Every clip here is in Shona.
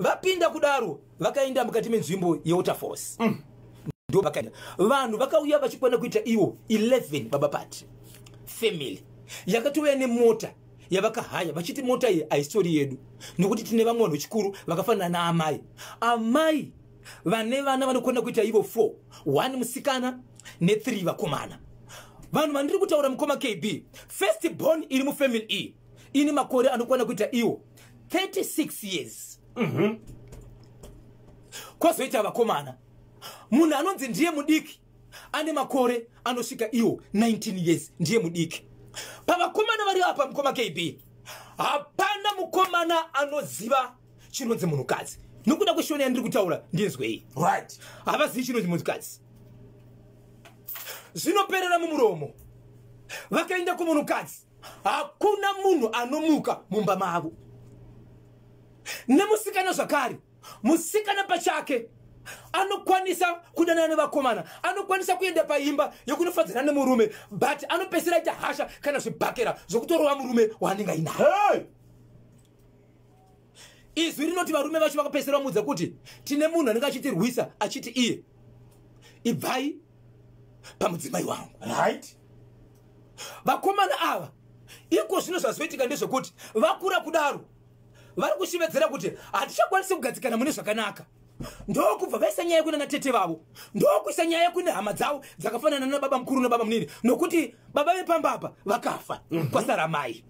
Vapinda kudaro, vakaenda mukati menzvimbo yeWaterfalls. Ndo vakaenda vanhu vakauya vachikwana kuita ivo 11. Baba Pati, family yakatouya nemota yavakahaya, vachiti mota iyi haisitori yedu nokuti tine vamwe vanhu vechikuru vakafanana naamai. Amai vane vana vanokwana kuita ivo 4, 1 musikana ne3 vakomana. Vanhu vandiri kutaura, mukoma KB, first born iri mufamily iyi ine makore anokwana kuita iwo 36 years. Kwozoita vakomana, munhu anonzi ndiye mudiki ane makore anosvika iwo 19 years, ndiye mudiki pavakomana vari apa. Mukoma KB, hapana mukomana anoziva chinonzi munhukadzi. Nokuda kweshona yandiri kutaura, ndinzwei. Havazivi chinonzi munhukadzi, zvinoperera mumuromo. Vakaenda kumunhukadzi, hakuna munhu anomuka mumba mavo. Nemusikana zvakare, musikana pachake anokwanisa kudanana nevakomana, anokwanisa kuenda paimba yekunofadzana nemurume, but anopedzisira aita hasha kana zvibhakera zvokutorova murume waanenge ainaye. Izwi rinoti varume vacho vakapedzisira vamuudza kuti tine munhu anenge achitirwisa, achiti iye, "Ibvai pamudzimai wangu." Vakomana ava iko zvino zvazoitika ndezvekuti vakura kudaro, vari kushevedzera kuti hatichakwanisi kugadzikana mune zvakanaka. Ndokubva vaisa nyaya kuna natete vavo, ndokuisa nyaya kune hama dzavo dzakafanana nababa mukuru nababa munini, nokuti baba vepamba apa vakafa, kwasara mai.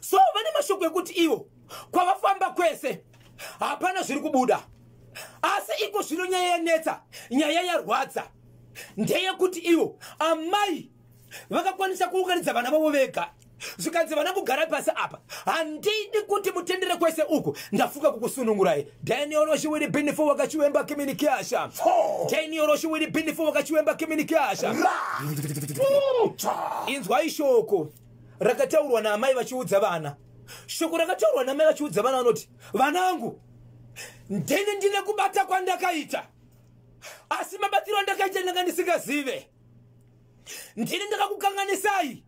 So vane mashoko ekuti ivo kwavafamba kwese hapana zviri kubuda. Asi iko zvino nyaya yanetsa, nyaya yarwadza ndeyekuti ivo amai vakakwanisa kuunganidza vana vavo vega, zvikanzi, "Vana, kugara pasi apa. Handidi kuti mutendere kwese uku. Ndafuka kukusunungurai." Daniel Roshiwiri Binifo wakachiwemba kiminikiasha. Daniel Roshiwiri Binifo wakachiwemba kiminikiasha. Inzwai shoko rakataurwa naamai vachiudza vana. Shoko rakataurwa naamai vachiudza vana, vanoti, "Vanangu, ndini ndine kubata kwandakaita, asi mabatiro andakaita ndanga ndisingazive. Ndini ndakakukanganisai.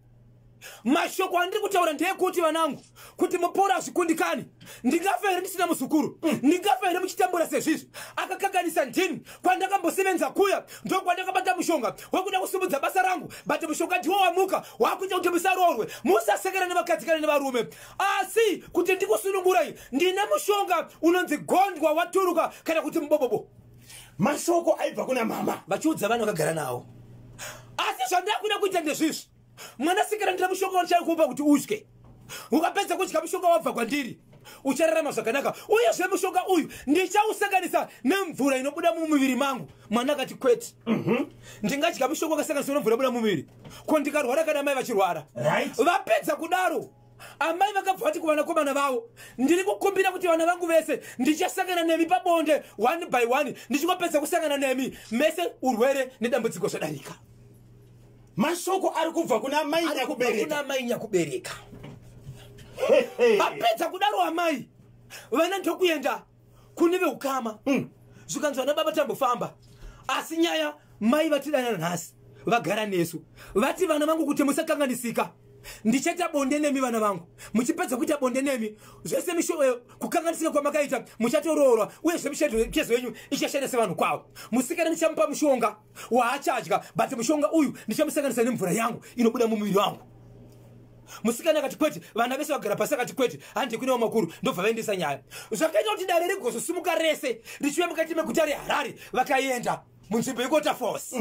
Mashoko andiri kutaura ndeyekuti, vanangu, kuti mupora hazvikundikani. Ndingafa here ndisina muzukuru? Ndingafa here muchitambura sezvizvi? Akakanganisa ndini. Kwandakambosevenza kuya ndokwandakabata mushonga wekuda kusimudza basa rangu, but mushonga ndiwo wamuka wakuita kuti musaroorwe, musasekera nevakadzi kana nevarume. Asi kuti ndikusunungurai, ndine mushonga unonzi gondwa waturuka, kana kuti mubobobo." Mashoko aibva kuna mama. Vachiudza vanhu vakagara navo. "Asi zvandakuda kuita ndezvizvi. Mwanasikana, ndina mushonga wandichakupa kuti udye. Ukapedza kudya mushonga wabva kwandiri, uchararama zvakanaka. Uyezve mushonga uyu ndichausanganisa nemvura inobuda mumuviri mangu." Mwana akati, "Kwete. Ndingadya mushonga wakasanganiswa nemvura inobuda mumuviri? Ko ndikarwara kana mai vachirwara?" Vapedza kudaro, amai vakabva vati kuvanakomana vavo, "Ndiri kukumbira kuti vana vangu vese ndichasangana nemi pabonde one by one. Ndichingopedza kusangana nemi mese, urwere nedambudziko zvadarika." Mashoko ari kubva kuna mai Ari kubva nyakubereka. Kuna mai nyakubereka. Vapedza kudaro amai, vana ndokuenda kune veukama. Zvikanzi, "Vana baba, tambofamba, asi nyaya mai vatidana nhasi, vagara nesu, vati, vana vangu, kuti musakanganisika, ndichaita bonde nemi vana vangu. Muchipedza kuita bonde nemi zvese, kukanganisika kwamakaita muchatoroorwa, uyezve mitezo yenyu ichashanda sevanhu kwavo. Musikana ndichamupa mushonga waachadya, but mushonga uyu ndichamusanganisa nemvura yangu inobuda mumuviri wangu." Musikana akati, "Kwete." Vana vese vagara pasi, akati, "Kwete, handi kune makuru." Ndobva vaendesa nyaya. Zvakaita kuti dare rigozosimuka rese richiuya mukati meguta reHarare. Vakaenda munzvimbo yeWaterfalls,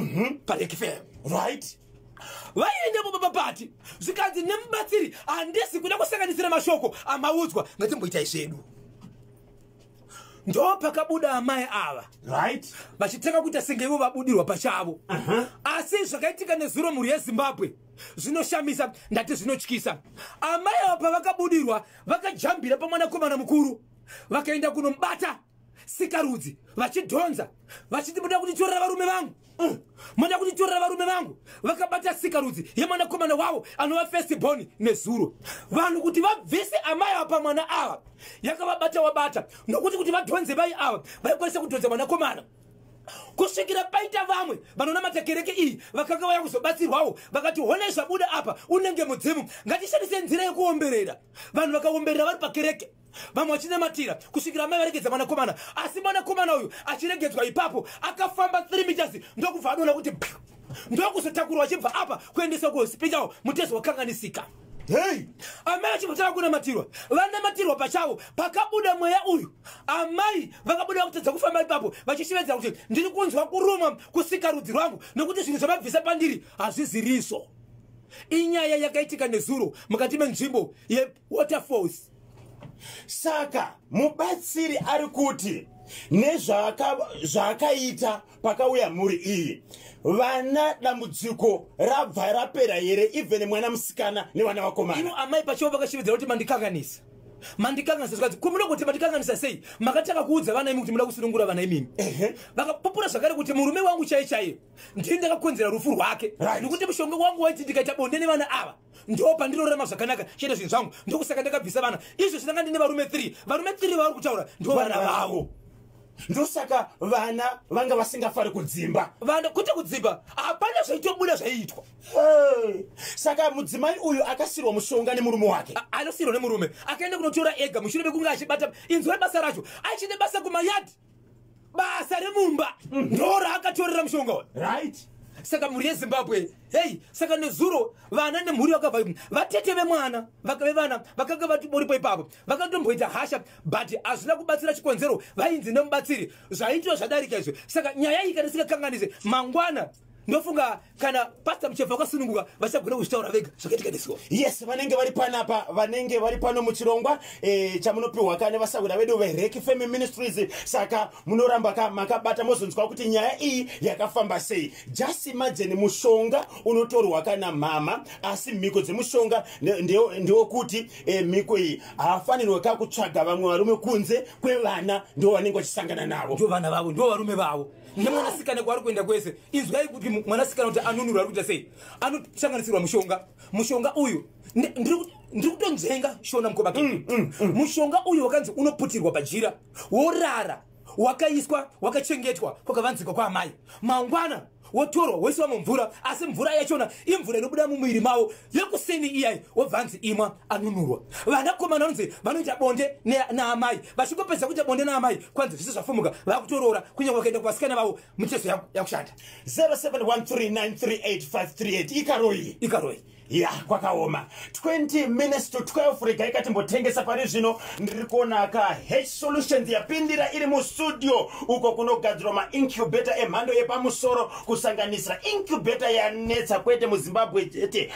paLake Fam. Vaiendepo, Baba Pati, zvikanzi nemubatsiri, "Handisi kuda kusanganisira mashoko amaudzwa, ngatimboitai zvedu." Ndo pakabuda amai ava vachitanga kuita senge ivo vabudirwa pachavo. Asi zvakaitika nezuro, mhuri yeZimbabwe, zvinoshamisa, ndati zvinotyisa. Amai ava pavakabudirwa, vakajambira pamwanakomana mukuru, vakaenda kunomubata sikarudzi, vachidhonza vachiti, "Muda kutitorera varume vangu? Muda kutitorera varume vangu?" Vakabata sikarudzi yemwanakomana wavo anova first born. Nezuro vanhu kuti vabvise amai ava pamwana ava, yakavabata wabata, nokuti kuti vadhonze vai ava vaikwanisa kudhonza mwanakomana, kusvikira paita vamwe vanonamata kereke iyi vakanga vaya kuzobatsirwawo, vakati, "Honai zvabuda apa, unenge mudzimu. Ngatishandise nzira yekuomberera." Vanhu vakaomberera vari pakereke. Vamwe vachinamatira kusvikira amai varegedza mwanakomana. Asi mwanakomana uyu achiregedzwa ipapo akafamba 3 meters, ndokubva adona kuti piu. Ndokuzotakurwa achibva apa kuendeswa kuhospital, mutezo wakanganisika. Hei. Amai vachibva kunamatirwa, vanamatirwa pachavo, pakabuda mweya uyu. Amai vakabuda vakutadza kufamba ipapo, vachishivedza kuti ndiri kunzwa kurumwa kusika rudzi rwangu, nekuti zvinhu zvamabvisa pandiri hazviziriso. Inyaya yakaitika nezuro mukati menzvimbo yeWaterfalls. Saka mubatsiri ari kuti nezvaakaita pakauya mhuri iyi, vana dambudziko rabva rapera here, even mwana musikana nevana vakomana? Ivo amai pachavo vakashevedzera kuti mandikanganisa, mandikanganisa. Zvikanzi, "Kumuda kuti mandikanganisa sei? Makatanga kuudza vana imi kuti muda kusunungura vana imimi." Vakapupura zvakare kuti murume wangu chaiye chaiye ndini ndakakonzera rufu rwake, nekuti mushonga wangu waiti ndikaita bonde nevana ava ndo pandinorarama zvakanaka, chiita zvinhu zvangu. Ndokusaka ndakabvisa vana. Izvo zvinanga ndine varume 3. Varume 3 vavari kutaura ndo vana vavo. Ndosaka vana vanga vasingafari kudzimba. Vana kwete kudzimba, hapana zvaitobuda zvaiitwa. Hey. Saka mudzimai uyu akasirwa mushonga nemurume wake. Anosirwa nemurume, akaenda kunotora ega mushure mekunge achibata. Inzwa basa racho, achine basa kumayadhi, basa remumba ndo raakatorera mushonga uyu. Saka mhuri yeZimbabwe, hei, saka nezuro vana nemhuri vakabva, vatete vemwana vevana vakanga vatiboripo ipapo, vakatomboita hasha, but hazvina kubatsira. Chikonzero vainzi nemubatsiri zvaitwa zvadarika izvo. Saka nyaya iyi, kana isingakanganise, mangwana ndofunga kana Pastor Muchefa vakasununguka, vachagona kuzvitaura vega zvakaitika nezuro. Yes, vanenge vari panapa, vanenge vari pano muchirongwa chamunopiwa ka nevasahwira vedu veReki Family Ministries. Saka munoramba ka makabata, mozonzwa kuti nyaya iyi yakafamba sei. Just imagine, mushonga unotorwa kana mama, asi mhiko dzemushonga ndewokuti mhiko iyi haafanirwe ka kutsvaga vamwe varume kunze kwevana, ndo vanenge vachisangana navo. Ndo vana vavo, ndo varume vavo nemwanasikana kwaari kuenda kwese. Inzwai kuti mwanasikana kuti anunurwa ari kuita sei. Anosanganisirwa mushonga. Mushonga uyu ndiri kutonzvenga shona mukobake. Mushonga uyu wakanzi unoputirwa pajira, worara wakaiswa, wakachengetwa kwakavanzikwa kwaamai. Mangwana wotorwa, woiswa mumvura, asi mvura yachona imvura inobuda mumuviri mavo yekuseni iyai. Wobvanzi imwa, anunurwa. Vanakomana vanonzi vanoita bonde naamai. Vachingopedza kuita bonde naamai, kwanzi zvese zvafumuka, vakutoroora. Kunyange vakaenda kuvasikana vavo, mitezo yakushanda. 0713938538. Ikaroi. Ikaroi. Ya, kwakaoma. 20 minutes to 12. Regai katimbotengesa pari zvino. Ndiri kuona ka H Solutions yapindira iri mustudio, uko kunogadzirwa maincubator emhando yepamusoro, kusanganisira incubator yanetsa kwete muZimbabwe chete.